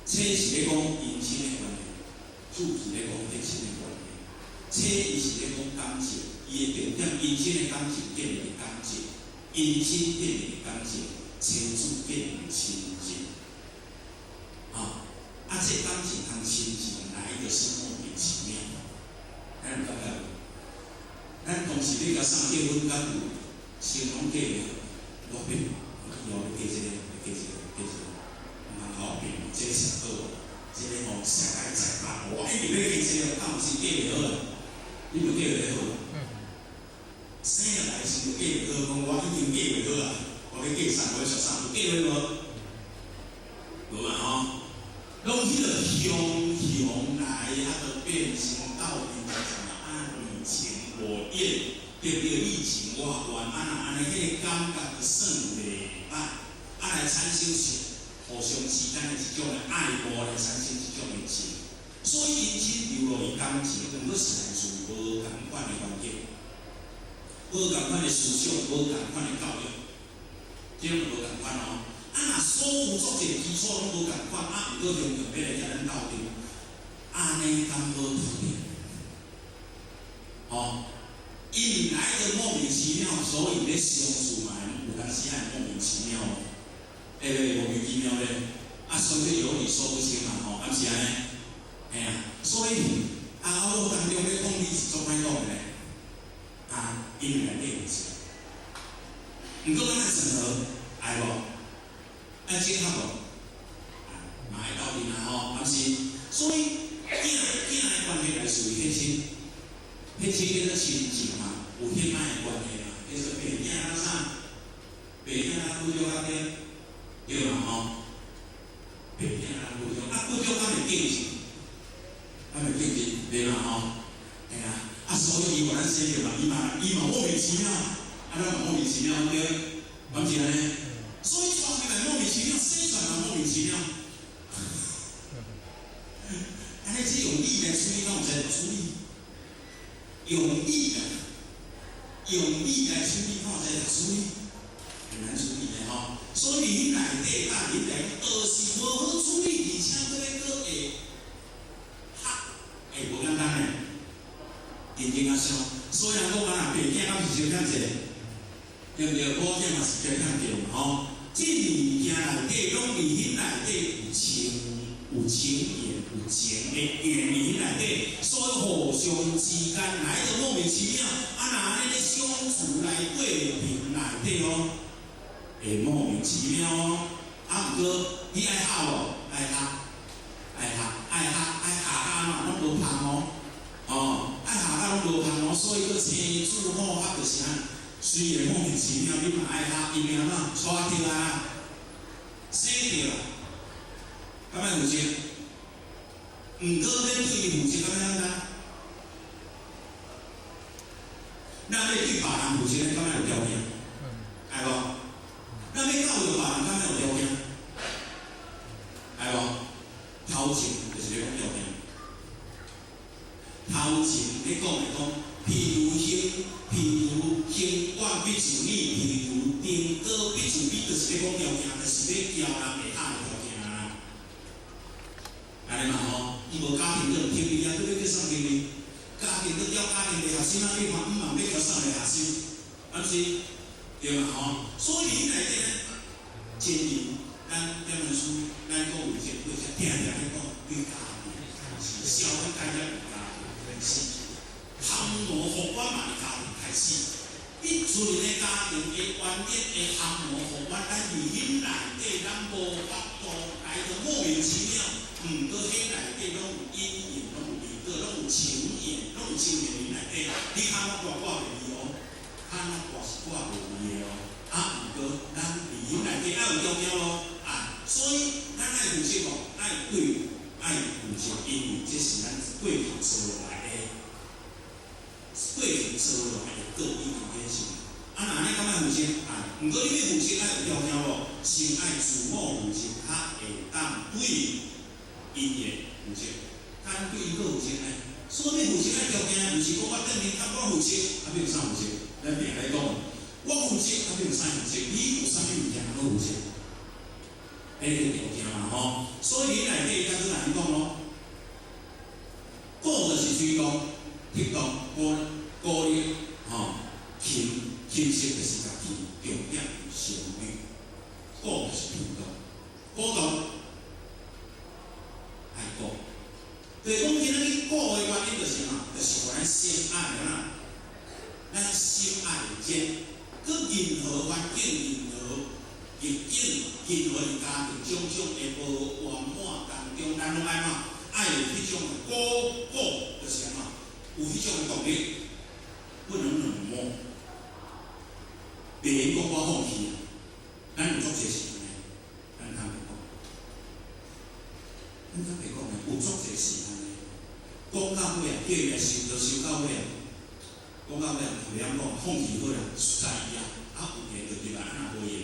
這是咧講姻親的關係，子是咧講血親的關係。這伊是咧講感情，伊的重點姻親的感情建立感情，姻親建立感情，親子建立親情。啊，啊，這感情和親情哪一個是莫名其妙？咱有感覺無？咱當時欲共送結婚，敢有先攏計袂好，我欲我以後欲嫁這個，欲嫁這個，嫁這個，毋通互我變，這個上好，這個吼世界在百，我一定欲嫁這個，敢有時嫁袂好啊？你有嫁袂好？生落來時就嫁袂好，講我一定嫁袂好啊！我欲嫁啥？我欲娶啥？有嫁袂無？無嘛吼？攏彼个雄雄來，啊，就變成鬥陣什麼啊？你情我願，對不對？你情我願，啊若按呢，彼个感覺就算袂歹，啊來產生是互相之間的一種的愛慕，來產生一種的情。所以姻親流落於感情，毋過是來自無仝款的環境，無仝款的思想，無仝款的教育，這攏無仝款哦。啊，若所有作者基礎攏無仝款，啊，毋過雄雄欲來共咱鬥陣，按呢敢好鬥陣？吼，因來的莫名其妙，所以咧相處嘛，有當時會莫名其妙哦，會莫名其妙咧，啊，所以有理說不清嘛，吼，敢是按呢？嘿啊，所以啊，我當中咧講你是足歹講的咧，啊，因為內底有錢，毋過咱愛整合，愛無？愛整合無？啊，嘛愛鬥陣啊吼，敢是？所以囝囝的關係來自於血親，血親叫做親情嘛，有血脈的關係嘛，叫做爸囝咱啥？爸囝咱骨肉較對，對嘛吼？爸囝咱骨肉，啊骨肉敢會競爭？敢會競爭？對嘛吼？嘿啊，啊所以伊予咱生著嘛，伊嘛莫名其妙，啊咱嘛莫名其妙對，敢是按呢？所以創入來莫名其妙，生出來嘛莫名其妙。按呢這用理來處理，敢有知處理？用理啊，用理來處理，敢有知處理？很難處理的吼。所以彼內底甲彼內都是無好處理，而且閣咧閣會合，會無簡單呢。認真仔想，所以人講啊，爸囝敢是相欠債，對毋對？某囝嘛是相欠債嘛吼。這物件內底攏佇彼內底有情、有情緣、有情的緣佇彼內底，所以互相之間來得莫名其妙。啊，若按呢咧相處來過程內底哦，會莫名其妙哦。啊，毋過你愛合無？愛合，愛合，愛合，愛合甲按怎攏無芳哦。哦，愛合甲攏無芳哦，所以閣生子好合就是按。雖然莫名其妙，你嘛愛合，因為按怎娶著啊，生著啊，敢愛負責？毋過欲對伊負責，敢簡單？咱欲對別人負責，敢愛有條件？愛無？咱欲教育別人，敢愛有條件？愛無？頭前就是咧講條件。頭前咧講的講，譬如行，譬如行願必自你，譬如定果必自彼，就是咧講條件，就是欲交人會合的條件啊。按呢嘛吼，伊無家庭都毋聽你啊，閣欲叫啥聽你？家庭都叫家庭的學生啊，你嘛毋茫欲交啥个學生？敢是？對嘛吼？所以你內底呢，真言，咱點樣書，咱講有前輩才定定咧講，對家庭開始，消費概念家庭開始，含羅復原嘛佇家庭開始。你出現的家庭的原點的含羅復原，咱佇彼內底，咱無法度來得莫名其妙。毋過彼內底攏有因緣，攏有因果，攏有情緣，攏有情緣佇內底。你較怎掛掛袂離哦，較怎掛是掛袂離的哦。啊，毋過咱佇彼內底愛有條件咯，啊，所以咱愛負責無？愛對，愛負責，因為這是咱過去做落來的，過去做落來的果已經顯現。啊，若按呢敢愛負責？啊，毋過你欲負責愛有條件無？先愛自我負責，較會當對因緣負責，較對因果負責呢？所以負責愛條件，毋是講我轉面較我負責，啊，欲有啥負責？咱定來講，我負責，啊，欲有啥負責？你有啥物物件通負責？彼個條件嘛吼。吼。所以你內底敢閣來講咯，鼓就是推動、推動、鼓鼓勵，吼，琴琴色就是家己重點旋律，鼓就是推動，鼓動愛鼓。就是講今仔日鼓的原因就是啥？就是予咱心愛啦，咱心愛熱，閣任何環境、任何逆境、任何家庭種種的無圓滿當中，咱攏愛怎？愛有彼種的鼓鼓，就是按怎？有彼種的動力，不能冷漠。袂用講我放棄啊，咱有足濟時陣，咱通袂講，咱通袂講的，有足濟時間的。講到尾啊，叫伊來收，就收到尾啊。講到尾啊，袂曉講，放棄好啦，實在伊啊，啊有緣就入來，啊若無緣，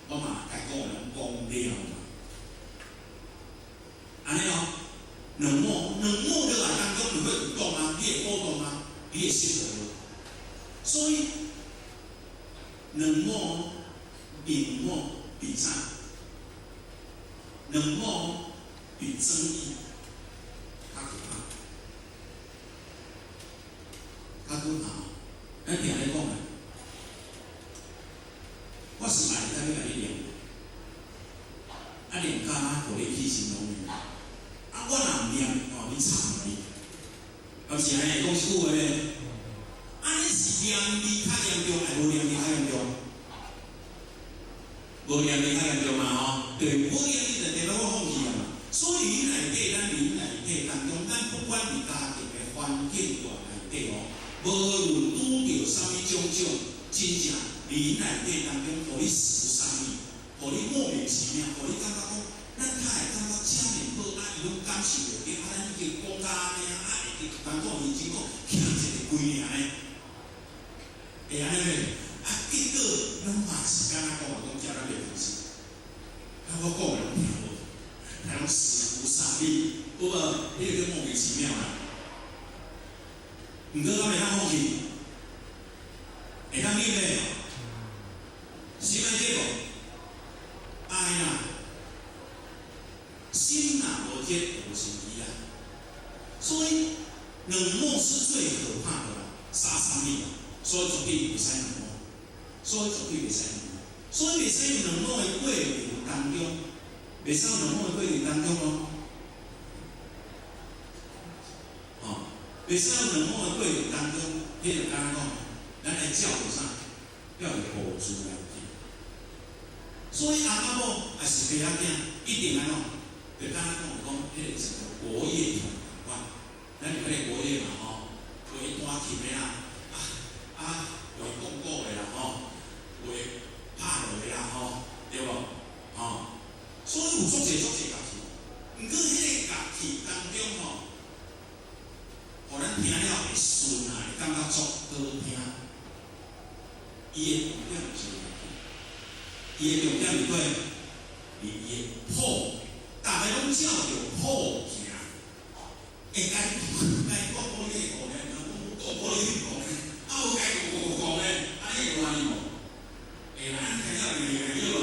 我嘛該講的攏講了嘛。按呢哦，冷漠，冷漠落來當中，你會有動啊，你會鼓動啊，你會失落。所以冷漠、冷漠比啥？冷漠比爭議較可怕，較可怕。咱定咧講啊，我是愛才欲共你念，啊念到啊，予你起心動念。啊，我若毋念，哦，你慘啊你！敢是按呢講這句話咧？按呢是念字較嚴重，還無念字較嚴重？無念字較嚴重嘛吼？對，無念字就代表我放棄啊嘛。所以內底，咱靈內底當中，咱不管佇家庭的環境內底哦，無論拄著啥物種種，真正靈內底當中，予你受啥物，予你莫名其妙，予你感覺講，咱較會感覺遮爾好，啊伊攏感受袂著，啊咱已經講到按呢啊，會記人講伊真講，欠一個幾爾呢？會按呢袂？啊，結果攏嘛是敢若講話講遮咱袂開心，啊我講的攏聽無，還攏死無啥力，有無？彼個叫莫名其妙啦。毋過敢會當放棄？會當忍咧？心愛這個愛啦，心若無熱，就無生機啊。所以冷漠是最可怕的啦，殺傷力。所以絕對袂使冷漠，所以絕對袂使冷漠。所以袂使用冷漠的過程當中，袂使用冷漠的過程當中哦。哦，袂使用冷漠的過程當中，彼個敢若講，咱來照著啥？照著互助來行。所以翁仔某抑是爸仔囝，一定按怎？就敢若講講，彼個什麼國樂團仝款，咱有彼個國樂嘛吼，有彈琴的啦，啊啊，有講鼓的啦吼，有拍鑼的啦吼，對無？吼，所以有足濟足濟樂器，毋過彼個樂器當中吼，予咱聽了會順啊，會感覺足好聽。伊的重點毋是樂器，伊的重點是佗？佇伊的譜，逐个攏照著譜行。會該該講講你會講咧，講講你會講咧，啊無該講講講咧，按呢會安呢無？會啦，按呢聽了會會對無？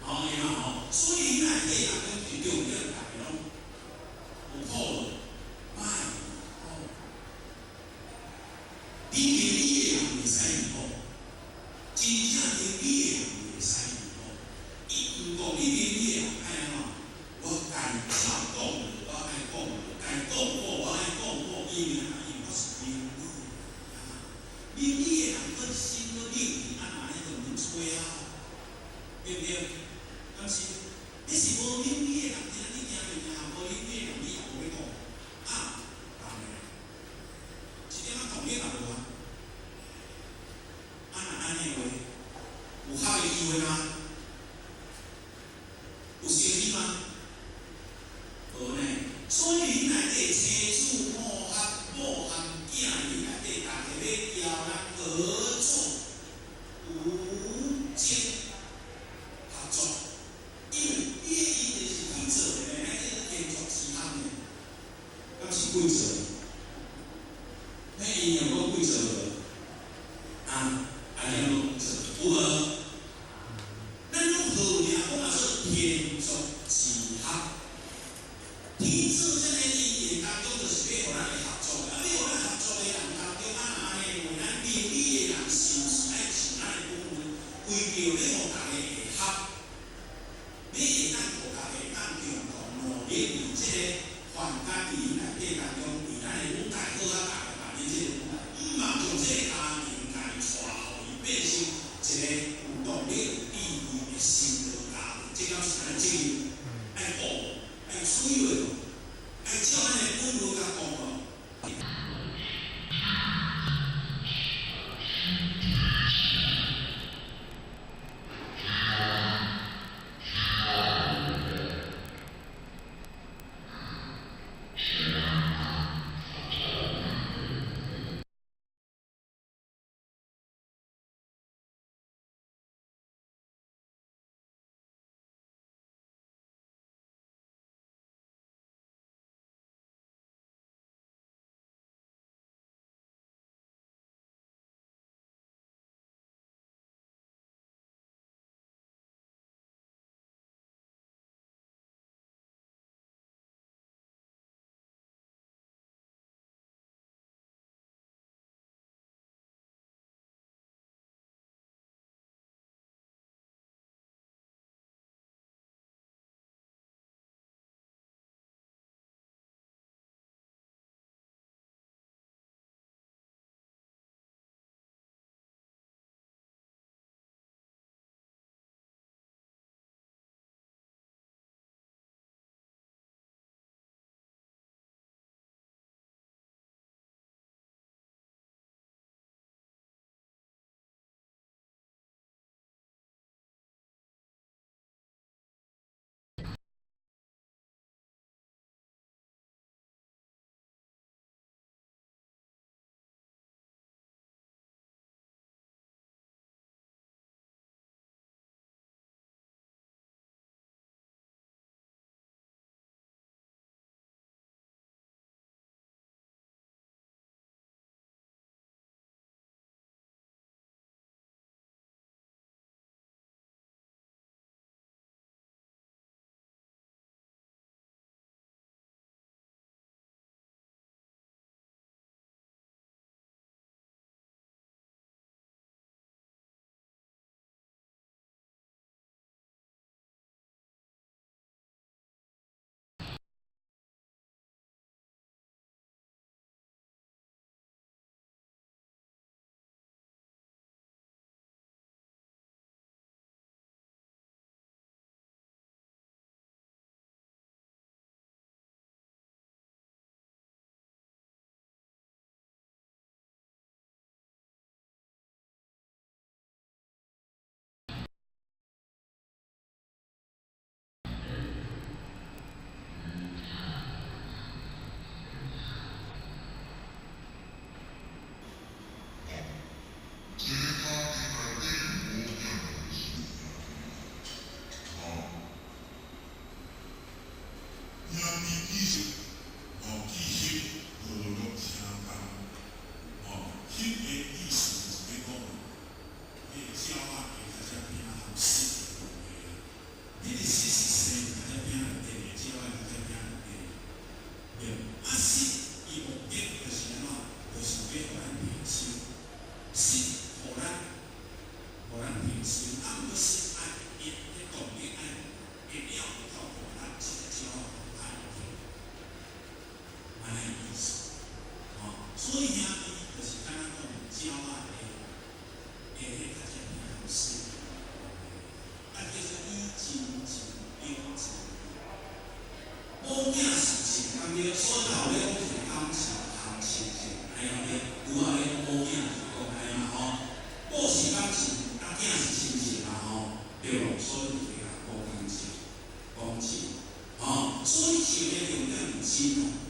吼會嘛吼？所以內底人講是重點，逐个攏有譜無？莫譜。你明理的人袂使離譜，真正明理的人袂使離譜。伊毋講你明理的人愛按怎？我該照講的，我愛講的，該講鼓我愛講鼓，因為按怎？因為我是明理的人。明理的人，閣心閣冷去，按怎呢？就毋免吹啊，對毋對？敢是？你是無明理的人，今仔你行袂行？無明理的人，你也無欲講啊，當然，一點仔動力也無啊。啊，若按呢話，有合的機會嗎？有生意嗎？無呢。所以內底妻子某合某含囝佇內底，逐个欲交咱合作無間合作，因為你的伊就是去做的呢，這個天作之合呢，敢是鬼做的？彼姻緣講鬼做無？啊，啊，你講做有無？咱攏好名講啊做天作之合。咱的責任，愛顧，愛處理，愛照咱的本分共顧無。所以兄弟就是敢若講鳥仔的會較正平衡死，啊叫做以親情表情。某囝是情，咁對，所以頭咧講是感情含親情，安尼對，拄仔咧講某囝是講按呢嘛吼，某是感情，啊囝是親情嘛吼，對無？所以就是講感情，講情，吼，所以情的重點是親哦。